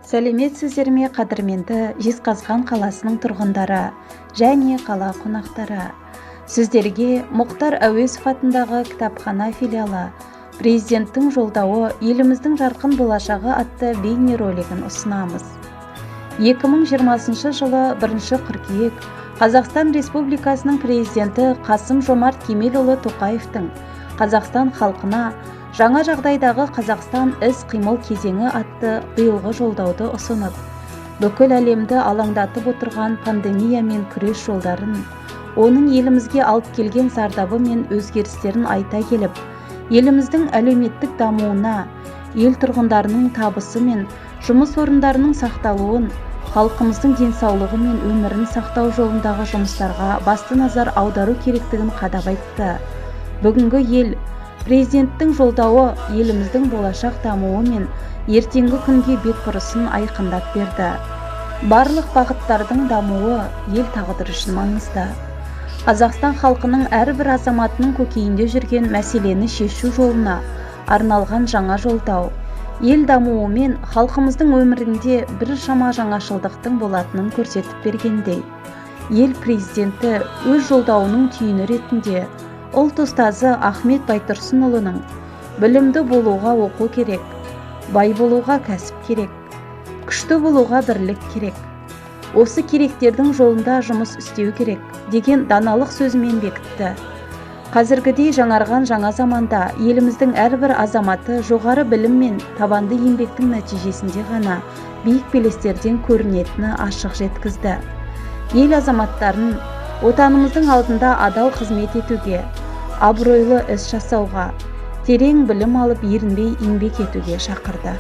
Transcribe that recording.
Сәлеметсіздер ме, қадірменді Жезқазған қаласының тұрғындары және қала қонақтары! Сіздерге Мұхтар Әуезов атындағы кітапхана филиалы «Президенттің жолдауы – еліміздің жарқын болашағы» атты бейнеролигін ұсынамыз. 2020 жылы 1 қыркүйек Қазақстан Республикасының Президенті Қасым Жомарт Кемелұлы Тоқаевтың «Қазақстан халқына жаңа жағдайдағы Қазақстан: іс-қимыл кезеңі» атты биылғы жолдауды ұсынып, бүкіл әлемді алаңдатып отырған пандемиямен күрес жолдарын, оның елімізге алып келген зардабы мен өзгерістерін айта келіп, еліміздің әлеуметтік дамуына, ел тұрғындарының табысы мен жұмыс орындарының сақталуын, халқымыздың денсаулығы мен өмірін сақтау жолындағы жұмыстарға басты назар аудару керектігін қадап айтты. Бүгінгі ел Президенттің жолдауы еліміздің болашақ дамуы мен ертеңгі күнге бетбұрысын айқындап берді. Барлық бағыттардың дамуы ел тағдыры үшін маңызды. Қазақстан халқының әрбір азаматының көкейінде жүрген мәселені шешу жолына арналған жаңа жолдау ел дамуы мен халқымыздың өмірінде біршама жаңашылдықтың болатынын көрсетіп бергендей. Ел Президенті өз жолдауының түйіні ретінде ұлт ұстазы Ахмет Байтұрсынұлының «Білімді болуға оқу керек, бай болуға кәсіп керек, күшті болуға бірлік керек, осы керектердің жолында жұмыс істеу керек» деген даналық сөзімен бекітті. Қазіргідей жаңарған жаңа заманда еліміздің әрбір азаматы жоғары білім мен табанды еңбектің нәтижесінде ғана биік белестерден көрінетіні ашық жеткізді. Ел азаматтарын Отанымыздың алдында адал қызмет етуге, абыройлы іс жасауға, терең білім алып, ерінбей еңбек етуге шақырды.